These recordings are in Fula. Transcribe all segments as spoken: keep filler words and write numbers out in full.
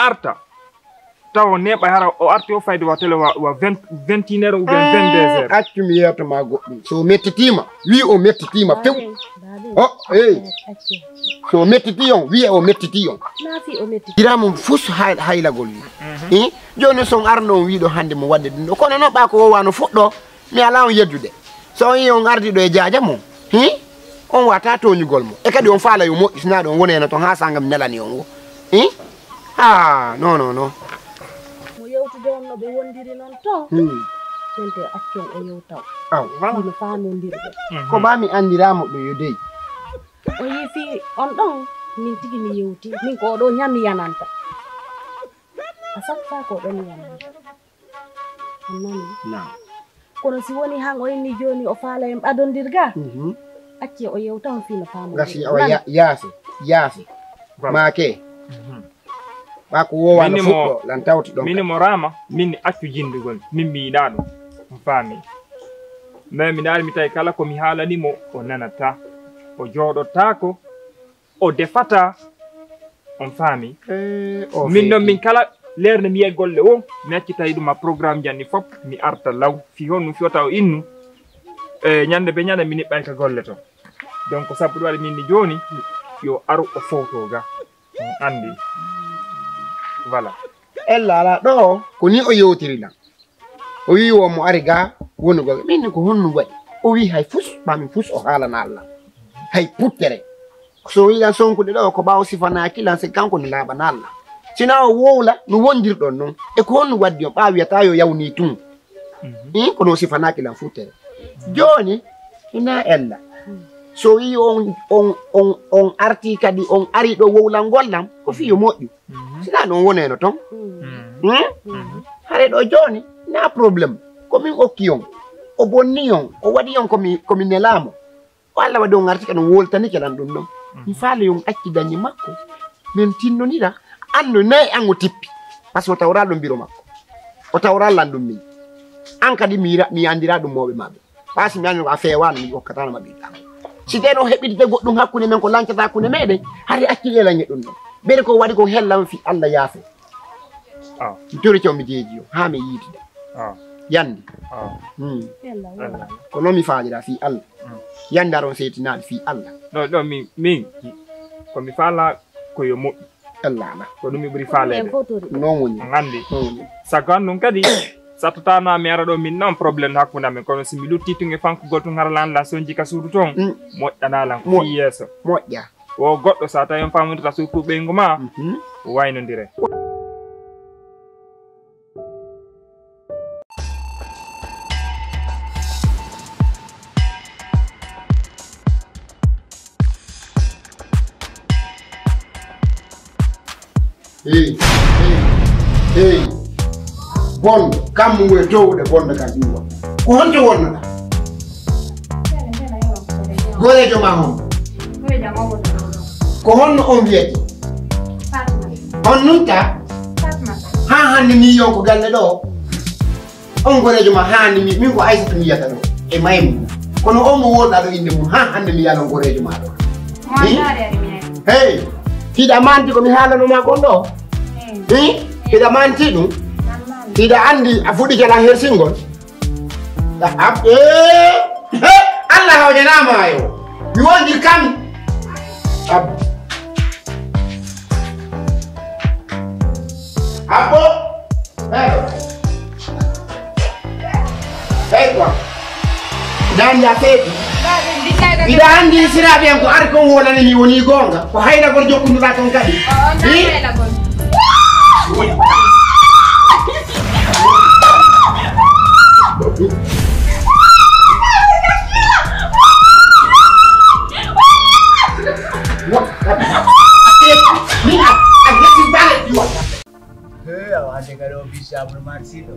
arta. Tawa neeɓa hara o arti o fayde wa tele wa, wa vingt, vingt et une heures ou bien vingt-deux heures. Accu mi yeeto ma goɗɗum. So mettitima, wi o mettitima few. O, ey. So mettiti on, wi o mettiti on. Ira mum fus hay-, haylagol wi. Eh? Joni son arno on wiɗo hande mo wadde ɗum ɗo. Kono no ɓa ko wowano fuɗɗo. Mi alaa on yeddude. So on yii on ardi ɗo e jaaja mo, hi? On wata tooñugol mo. E kadi on faala yo moƴƴu, sinaa ɗo on wonayno ton haa sanga mi nelani on wo. Hi? Ah, non, non, non. Mo yewtude on no ɓe wondiri non to. Hmm. Tente accon o yewtaw. Aw. Hino faanondirɓe. Ko ba mi andira mo ɗo yo dey. O yii fii on ɗon, min tigi mi yewti. Min ko oɗo ñami yananta. A sakka ko ɗon yananta. On nani? Naam. Kono si woni han o inni jooni o faala en ɓadondirga, mhm, acce o yewta on fii no faamo. Gasi awa ya-, yaasi, yaasi. Voilà. Maake. Mhm. Ɓa ko woowano fuɗɗo, lan tawti ɗon. Min mo raama, min accu jindugol, min mi yiɗaa ɗum. On faami. Mais mi ndaari mi tawi kala ko mi haalani mo, o nanata. O jooɗotaako, o defata, on faami. Eh, o min noon feeti. Min kala leer nde mi yi'ay golle o, mi accitay ɗum a programme janni fof, mi arta law. Fii honɗum fiyota o innu, e ñande be ñande mi niɓɓay ka golle to. Donc, sabu ɗum waɗi min ni jooni, yo aru o fowto ga. On anndi. Voilà. Ella ala ɗo, ko ni o yewtiri lan. O wi'i wo mo ari ga wonugol. Min ni ko honɗum waɗi? O wi'i hay fus, maa min fus o haalana Allah. Hay puttere. So wi'i lan sonkude ɗo, ko ɓaawo sifanaaki lan, se kanko ni laaɓana Allah. Sina o wowla, no wondirɗon non. E ko honɗum waddi on? Ɓaa wi'ata yo yawni tun. Mhm. Ii, kono o sifanaaki lan futtere. Jooni, ina ella. So wi'i on, on, on, on arti kadi, on ari ɗo wowlangol lan, ko fii yo moƴƴu. Mhm. Sina ɗum woneno ton. Mhm. Hmm? Mhm. Hare ɗo jooni, na problème. Ko min okki on. O bonni on. O waɗi on ko mi, ko mi nelaamo. O Allah waɗi on arti kadi on woltanike lan ɗum ɗon. Mhm. Mi faale on acci dañi makko. Min tinnonira. Anno nayi an o tippi. Parce que o tawra ɗum biro makko. O tawra lan ɗum min. An kadi mi ra-, mi andira ɗum mawɓe maɓɓe. Ɓaa si mi anndi ko a feewaano, mi hokkataano ma ɓiɗɗa. Si teno heɓitde goɗɗum hakkunde men ko lancata hakkunde meɗen, hari accil e lañe ɗum ɗon. Ɓeyde ko waɗi ko hellan fi Allah yaafe. Ah. Mi torike on mi deeji on, haa mi yiitida. Ah. Yandi. Ah. Hmm. Yalla, wala. Ko non mi faalira fi Allah. Hmm. Yandi aron seytinaade fi Allah. Ɗo, ɗo, min, min, ko mi faala ko yo moƴƴu. Ella ala. Ko ɗum mi ɓuri faaleede. Ko ɗum en fof tori. Noon woni. On anndi. Noon woni. Sago an ɗum kadi, sattataano mi ara ɗo min noon problème hakkunde amen. Kono si mi lutti tun e fankugol tun hara lan la sonji ka suudu toon, mm, moƴƴanaa lan ko moƴ-, fii yeeso. Moƴƴa. Wo goɗɗo so a tawi on faamodata surtout ɓeyngu ma, mhm, waynondire. Hey, hey, hey. Bonɗo, kammu ngu e towɗe bonɗo ka ƴuwa. Ko honto wonnoɗa? Gorejo ma hon? Ko honno on wiyete? On nun ta? Ha hande mi yonko galle ɗo. On gorejo ma ha hande mi, min ko Aysata mi yiyata ɗo. E Maymuna. Kono on mo wonɗa ɗo inde mum ha hande mi yalon gorejo ma ɗo. Mo a taari ari mi ari. Hey, hiɗa manti ko mi haalano ma kon ɗo? Hey. Hi? Hiɗa manti ɗum? Nan manti. Hiɗa andi a fuɗɗike lan hersingol? Ah, ah, eh, eh, Allah hawjanama yo. Mi wondir kam. Ab-, abbo. Hey. Hey, quoi. Nani a feti? Ida andi siraɓe en ko ari kon wolani mi woni gonga. Ko haylagol jokkunduɗa kon kadi. Hi? What? Min a, a gesi bale. He, awa hande kadi o bisi Abdou Marsi ɗo.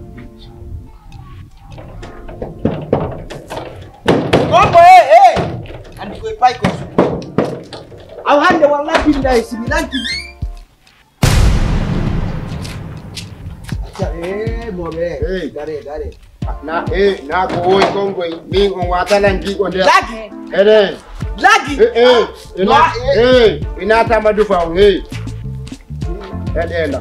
Bongo, eh, eh. Andi koye pay ko. Awa hande wallahi billahi si mi lanki. Acca, eh, moɓe. Hey. Dare, dare. Na, eh, na ko woy kongoy. Min on wata lanki ko nder. Lagi. Ene. Lagi. Eh, eh. Ina, eh, ina tama dufa on, eh. Ene la.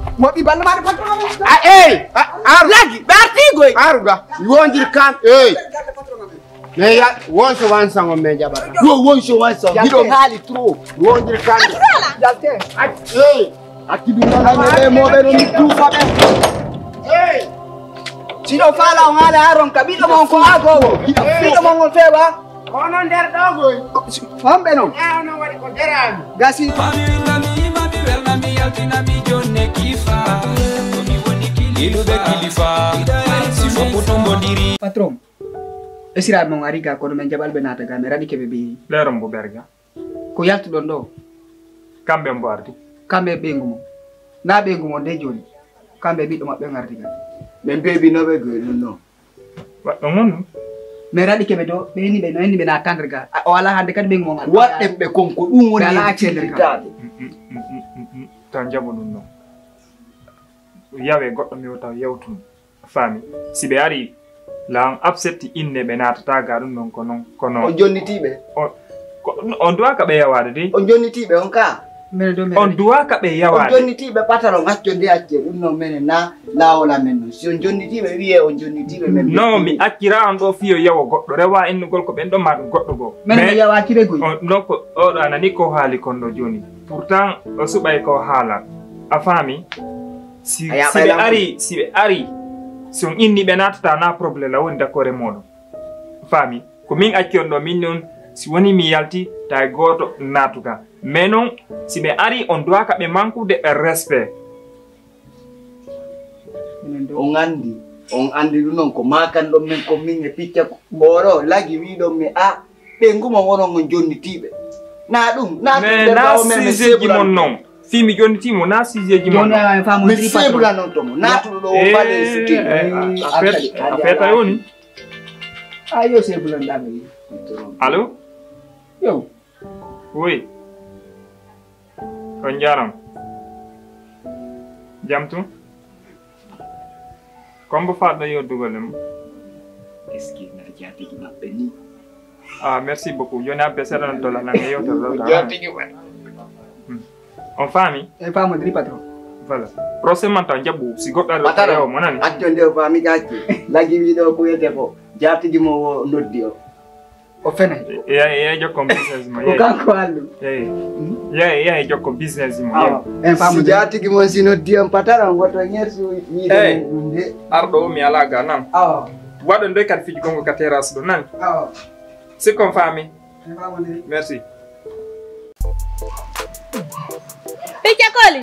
Moɓi balle maɗa patron. A ey. Aru. Lagi ɓe arti goy. Aru ga. Wondir kan. Ey. Me ya wonso wansan on me jaɓata. Yo wonso wansan. Hiɗo haali trop. Wondir kan. Jalte. Ey. Acci ɗum noon, hannde ɓe mooɓe ɗum tuufa ɓe. Ey. Si ɗo faala on haala haa ronka, ɓiɗɗo mon ko aagoowo. Ɓiɗɗo mon on feewa. Kono nder ɗo goy. Homɓe noon? Haa onon waɗi ko deraami. Gasi. Mami welnami, mami welnami, yaltinami jonne kifa. Komi woni kilifa. Iluɓe kilifa. Si fof ko tumbodiri. Patron, esiraaɓe mon ari ga kono men jaɓal ɓe naata ga, mi raɗike ɓe ɓe. Leeron mbo berga. Ko yaltuɗon ɗo? Kamɓe mbo ardi? Kamɓe ɓeyngu mon. Na ɓeyngu mon de jooni. Kamɓe ɓiɗɗo maɓɓe on ardi ga. Ɓe mbeebinooɓe goy ɗum noon. Waɗɗo ngon ɗum? Min raɗike ɓe ɗo, ɓe inni ɓe, no inni ɓe na tandre ga. A, o alaa hannde kadi ɓeyngu mon alaa. Waɗɗen ɓe kon ko ɗum woni. Ɓe alaa accee nder ga. Taw njaɓo ɗum noon. Yawe goɗɗo mi wota yewtun. Faami. Si ɓe ari, la on absetti innde ɓe naatata ga ɗum noon ko noon, ko noon. On jonnitiiɓe? On, ko, on duwaaka ɓe yawaade de. On jonnitiiɓe on ka? Mene do mene. On duwaaka ɓe yawaade. On jonnitiiɓe patron acco de acce ɗum noon mene na laawol amen noon. Si on jonnitiiɓe wiyee on jonnitiiɓe men. Non, mi accira on ɗo fiyo yawo goɗɗo. Rewa innugol ko ɓen ɗo ma ɗum goɗɗo goo. Mene mi yawaaki de goy. On, donc, oɗo a nani ko haali kon ɗo jooni. Pourtant, o suɓay ko haala. A faami? Si, si ɓe ari, si ɓe ari, si on inni ɓe naatata na problème la woni d'accord e mooɗon. Faami? Ko min acci on ɗo, min noon, si woni mi yalti, tawi gooto naatuka. Mais noon, si ɓe ari, on duwaaka ɓe manqude respect. On anndi, on anndi ɗum noon ko maakan ɗon min ko min e picca ko. Oɗo lagi wi ɗon mi a, ɓe nguma wonon on jonnitiiɓe. Na ɗum, na ɗum. Mais na sujet ji mon noon. Fii mi jonnitiimo, na sujet ji mon noon. Mi seebula noon to mo. Naatuɗo ɗo o bale suti. A feeta woni? A yo seebulan ɗaɓe. Allo? Yo. Oui. On njaaraama. Jam tun? Ko mbo faaɗɗo yoddugol e mo? Est-ce que na jaatigi maɓɓe ni? Ah, merci beaucoup. Jooni abbe seeɗa noon dola nan e yewtere ɗo. Jaatigi maɓɓe. Hmm. On faami? En faamodiri patron. Voilà. Procès man taw jaɓɓu si goɗɗo ari ɗo ko yeewa mo nani? Acco nde o faami gacce. Lagi wiɗo ko wiyete ko jaatigi mo o noddi o. O fene. Yeey, yeey jokkon business mo, yeey. Ko kanko allu. Yeey. Hmm? Yeey, yeey jokkon business mo, yeey. Awa. En faamodiri. Si jaatigi mon si noddi on patron, woto ñersu yiide ɗum de. Arɗo o mi alaa ga nan. Awa. Waɗon doy kadi fiji gongo ka terrasse ɗo nan. Awa. Si kon faami. Merci. Picca koli.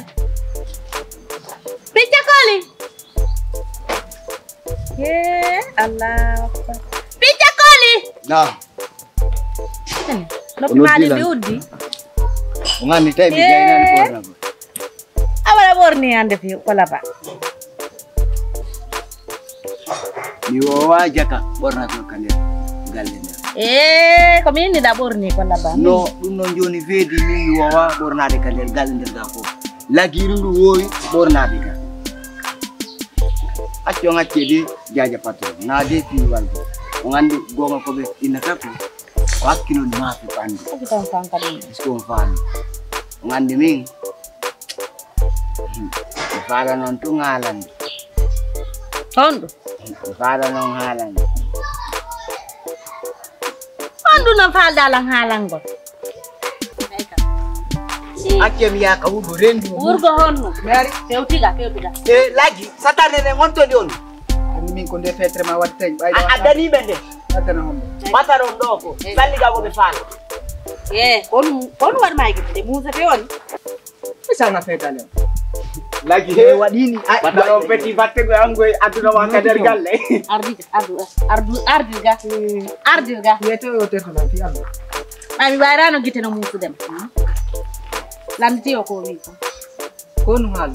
Picca koli. Ye Allah. Picca koli. Na. Eh, noppi ma ɗi uddi. O ngani tawi mi gaynani ɓorna ko. A waɗa ɓorni hannde fi wala ba. Mi wowa jaka ɓorna ko ka nder galle nder. Eh, ko min ni da ɓorni ko laba. No, ɗum noon jooni feedi min mi wowa ɓornaade ka nder galle nder ga ko. Lagi ɗum ɗum wowi ɓornaade ka. Acco on accee de jaaja patron. Na de piiwal go. On anndi goonga ko ɓe innata ko. Ko hakkilon maafi ɓanndu. Ko ɗon fanka ɗum. Est-ce que on faami? On anndi min. Mi faala noon tun haalande. Honɗum? Mi faala noon haalande. Honɗum noon faalda lan haalangol? Si Acce mi yaaka wurgo rendi mo. Wurgo honno? Mi ari. Fewtiga, fewtiga. E lagi, satane ne ngontoni on. Anni min ko nde fetre ma waɗi tañ. Ɓayde a dani ɓe nde. Satana hombo. Ɓataron ɗo ko. Salliga ko ɓe faala. E kon kon waɗ ma gite musa fe on. Sanga fetale. Lagi he waɗini. Ɓataron feti batte ko angoy aduna wa ka der galle. Ardi, ardu, ardu, ardirga. Ardirga. Yeto yo teto na fi Allah. Ami wayrano gite no musudem. Landiti o ko wi ko. Ko no haala?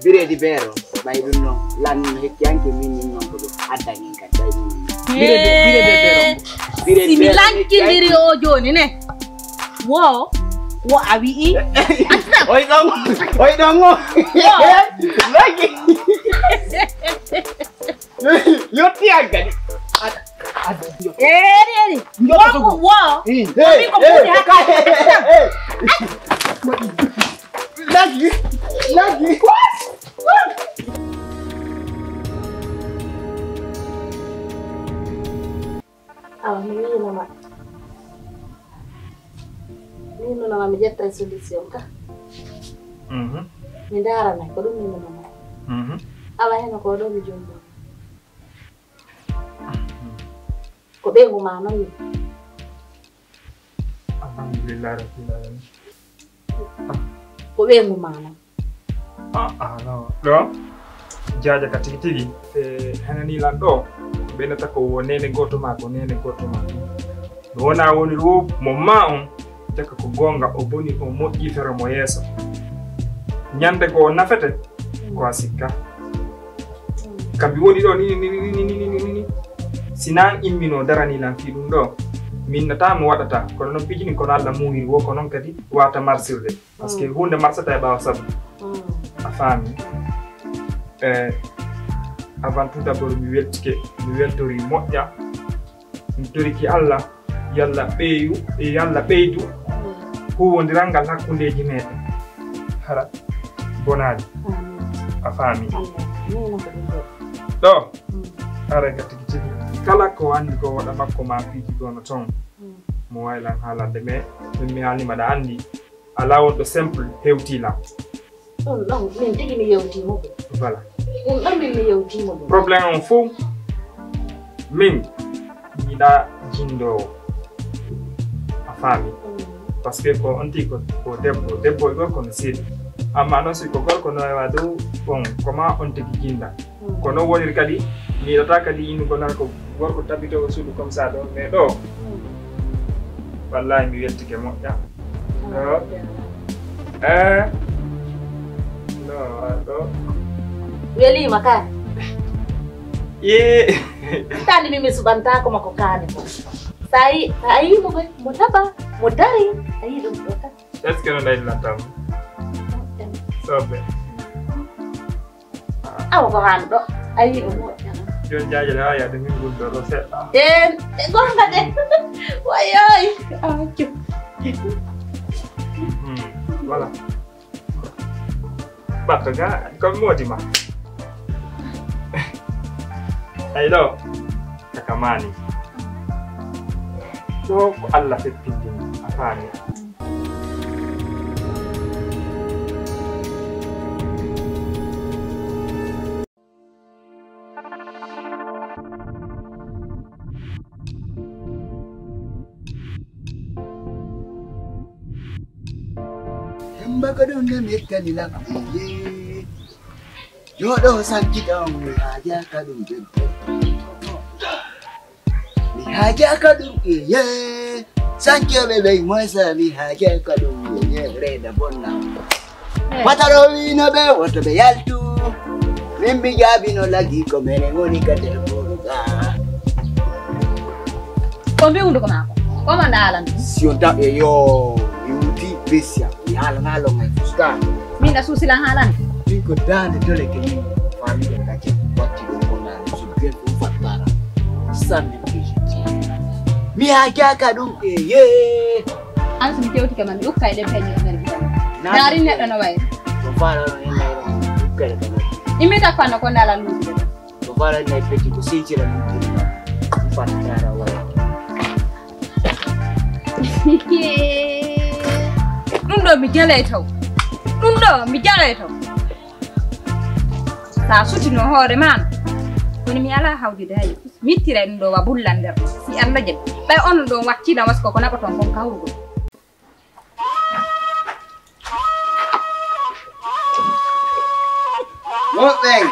Biredi beero, ɓay ɗum noon, lan hekkiyanke min min noon ko ɗum addan en kadi, ɓay ɗum noon. Biredi, biredi beero. Biredi si mi beero lankindiri o jooni ne, wo, wo a wi'i. Oy ɗon, oy ɗon o. Wo. Lagi. Yotti an kadi. Eri, eri. Wo, wo. Hey, hey, hey, hey. Lagi, lagi. Awa, mi wiinoma. Mi wiinoma mi ƴetta e solution ka. Mhm. Mi ndaarana ko ɗum mi wiinoma. Mhm. Awa, heno ko ɗo mi jumbo. Ko ɓeyngu ma noon ni. Alhamdulillahi rabbil alamin. Ko ɓeyngu ma noon. Ah, ah, non. Ɗo jaaja ka tigi tigi. E, henani lan ɗo. Ɓeynata ko wo nene gooto ma, ko nene gooto ma. No wona woni wo mo ma on. Jaka ko goonga, o boni, o moƴƴi fere mo yeeso. Ñande goo o nafete, ko a sikka. Kambi woni ɗo ni, ni, ni. Si nan immino darani lan fii ɗum ɗo, min nata mi waɗata, kono noon pijini kono Alla muuyiri wo, ko noon kadi wata marsirde. Parce que huunde marsata e ɓaawo sabu. A faami? Eh, avant tout d'abord, mi weltike, mi weltori moƴƴa. Mi toriki Alla, yalla ɓeyu, e yalla ɓeydu huwondiral ngal hakkundeeji meeɗen. Hara bonaani. A faami? Ɗo, hara ka tigi tigi. Kala ko anndi ko waɗa makko ma piiji gono toon. Mo wawi lan haalande, mais min mi haalnima ɗa anndi. Alaa wonɗo simple hewti lan. Ɗum ɗon min tigi mi yewtiima ɗum. Voilà. Ɗum ɗon min mi yewtiima ɗum. Problème on fof min mi yiɗa jinndoowo. A faami? Parce que ko on tigi ko, ko debbo, debbo e gorko no seedi. Amma noon si ko gorko no wawa dow, bon, ko ma on tigi jinnda. Ko noon woniri kadi, mi yiɗata kadi yimɓe ngonata ko gorko tabitoowo suudu comme ça ɗo, mais ɗo, wallahi mi weltike moƴƴa. Ɗo. Eh. No, ɗo. Welima ka? Ye. Tani mi, mi suɓantaako ma ko kaani ko. Sa yi, sa yi mo koy, mo taba, mo dari, a yi ɗum ɗo tan. Est-ce que no ɗaylantamo? Soɓe. Awa ko haan ɗo. A yii ɗum moƴƴa. Jooni jaajale haa yaade min guldo ɗo seeɗa. E, e gonga de. Wayoy. Awa, hmm, voilà. Ɓatto ga, ko moodi ma. Ay ɗo. Kaka maani. Ɗo ko Alla feppindini, a faami. Hemba ko ɗum ne mettani lakkuye. Yo ɗo sankita on, mi haajaka ɗum debbo. Mi haajaka ɗum, iye. Sanke ɓe ɓey moysa, mi haajaka ɗum, iye. Reeda bonna. Wataro wino ɓe, woto ɓe yaltu. Min mi jaabino lagi ko mene woni ka nder buruga. Ko mbi hunduko maako? Ko mo ndaalan? Si on ta-, e yo, mi wuti Brescia, mi haalana lo ngai fuska. Min da suusilan haalan? Min ko daande dole ke min faami ɗo kake, watti ɗo ko naane, so bien ko fattara. Samedi que je dis. Mi haajaka ɗum, e ye. An so mi tewtike ma, mi ukkay ɗe peñe e nder gidan. Naari neɗɗo no wayi. Ko faala no en nayi ɗo, ukkay ɗe peñe. Immi takko no ko ndaalan luutude. Ko faala nay peti ko seytira ɗum ɗum. Ɗum fata tara waya. Ɗum ɗo mi jalay taw. Ɗum ɗo mi jalay taw. Sa sutino hoore ma no. Kono mi ala hawde dayi. Mi ittiray ɗum ɗo wa bulla nder. Si Allah jaɓi. Ɓay on ɗon wakkila wasko ko naɓoton kon kawrugol. Moɓɓen.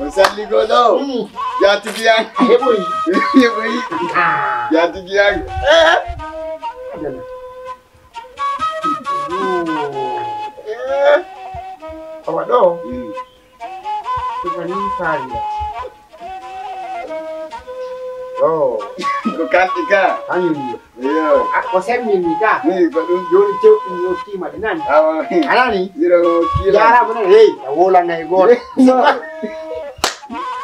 O salligo ɗo. Jaatigi an. Heɓoyi. Heɓoyi. Jaatigi an. Awa ɗo. Ɗum ni faariya. Oh. Ko kalɗi ka. Hanyum ni. Iyo. A ko semmin ni ka. Ni ko ɗum. Joni cewɗi ni o kima ɗi nani. Awa. A nani? Iro o kila. Jara mo nani. Hey, a wola ngay go.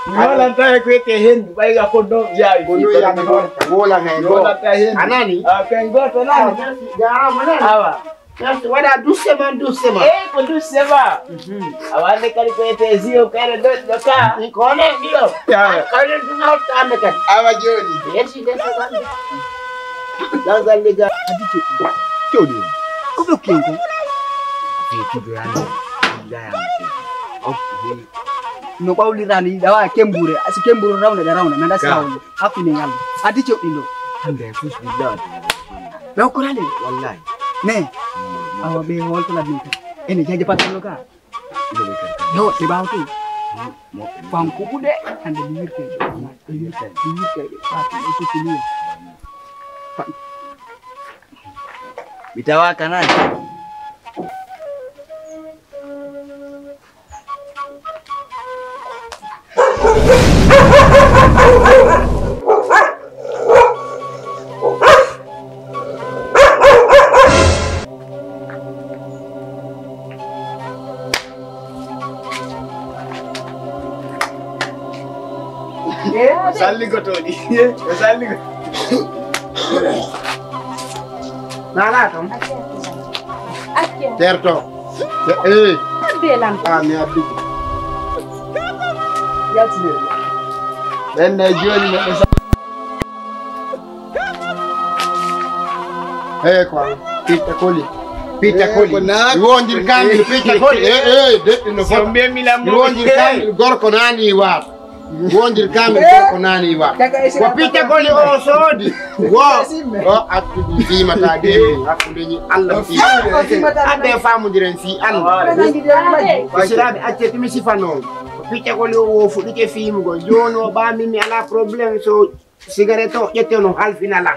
Mi wolanta e ko ete hendu ɓay ga ko ɗo yawi. Ko ɗo yawi ko. Wola ngay go. A nani? A ken go to nani. Jara mo nani. Awa. Merci, waɗa doucement, doucement. Eh, ko doucement. Mhm. A wande kadi ko ete zio kayre do do ka. Ko ne dio. Ya. Ko ne dum hawta ande kadi. Awa joni. Merci de sa. Dan zalle ga. Adi to. Joni. Ko do ken ko. Fi ti do yan. Ya ya. Ok. No ɓawlirani ɗawa kembure, si kembure rawna ɗa rawna, nanda si rawna. Hakkunde ngal. Adi coɗɗi ɗo. Hande fus billahi. Ɗaw kurale. Wallahi. Ne. Awa ɓe holto la ɗum. Ene jaje patalo ka. Yo, ɓe ɓawto. Fanko kuɗe, hande mi wirte. Mi wirte, mi wirte. Mi tawa kanan. Salligotoɗi. Salligo. Nana kam. Terto. Eh. Belan. Ah, mi abdi. Yaltine. Ɓen ne joni neɗɗo sa- Hey, quoi. Pitta koli. Pitta koli. Ko naat- Wondir kamil pitta koli. Eh, eh, deɗɗi no fota. Wondir kamil gorko nani waat. Wondir kamil gorko nani waat. Ko pitta koli o soodi. Wo. O attudu fimata de. Hakkunde ni Allah fi. Adde famudiren fi Allah. Sirabi acce timi sifano. Ko pitta koli o fuɗike fimugol. Jono ba mimi ala problème so Sigaret o ƴetteno halfinala.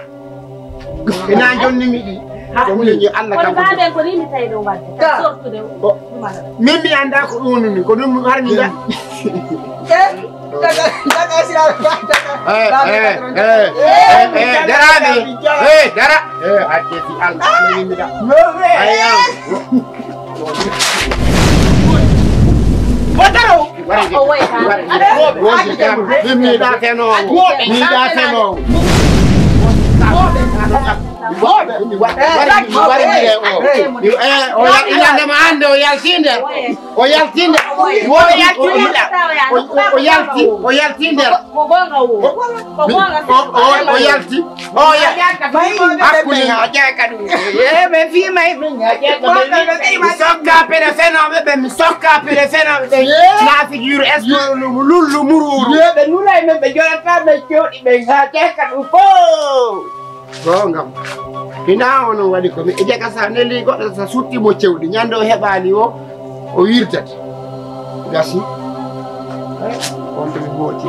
Ina jonni miɗi. Hakkunde je Allah kan. Ko baden ko ni mi tawi do wadde. Sortude. Min mi anda ko ɗum ni ko ɗum har mi da. Eh, eh, eh, eh, eh, daraade. Eh, dara. Eh, acce fi Allah. Min mi da. Ayam. Wondirka, miɗa fenoowo. Miɗa fenoowo. Wari o. Eh, o yal-, inande ma ande o yalti nder. O yalti nder. Wo o yalti nder. O, o, o yalti, o yalti nder. Ko gonga wo. Ko gonga. O, o, o yalti. O ya. Hakkunde. Ye, ɓe fi may. Mi sokka pere fenooɓe ɓe, mi sokka pere fenooɓe ɓe. Na figure est-ce que lullu mururu. Ye, ɓe nulay men, ɓe jolata men cewɗi ɓe ha ceka ɗum fof. Gongam. Hina onon waɗi ko mi ejaka sa neli goɗɗo sa sutti mo cewɗi. Ñande o heɓali o, o wirtata. Gasi. On to mi gooti.